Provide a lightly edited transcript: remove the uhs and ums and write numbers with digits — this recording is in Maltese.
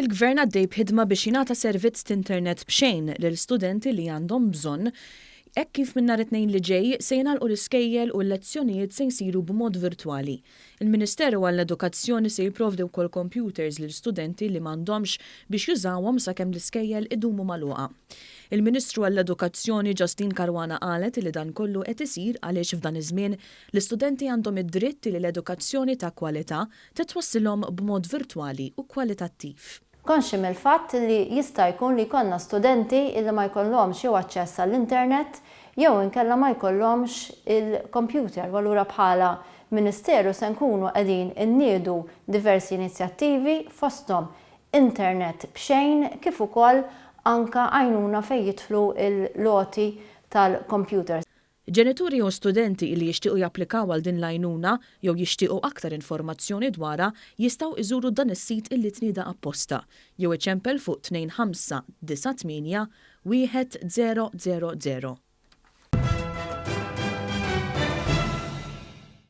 Il-Gvern għaddej b'ħidma biex jingħata servizz t'internet b'xejn lil studenti li għandhom bżonn hekk kif minn nhar it-Tnejn li ġej se jingħalqu l-iskejjel u l-lezzjonijiet se jsiru b'mod virtwali. Il-Ministeru għall-Edukazzjoni se jipprovdi wkoll computers lil studenti li m'għandhomx biex jużawhom sakemm l-iskejjel idumu magħluqa. Il-Ministru għall-Edukazzjoni Justyne Caruana qalet li dan kollu qed isir għaliex f'dan iż-żmien l-istudenti għandhom id-dritt li l-edukazzjoni ta' kwalità titwassilhom b'mod virtwali u kwalitattiv. Konxji mill-fatt li jista' jkun li jkollna studenti li ma jkollhomx jew aċċess għall-internet jew inkella ma jkollhomx il-computer u allura bħala Ministeru se nkunu qegħdin inniedu diversi inizjattivi fosthom internet b'xejn kif ukoll anka għajnuna fejn jidħlu l-għoti tal-computers. Ġenituri jew studenti li jixtiequ japplikaw għal din l-għajnuna jew jixtiequ aktar informazzjoni dwarha jistgħu iżuru dan is-sit illi tnieda apposta jew iċempel fuq 2598 1000.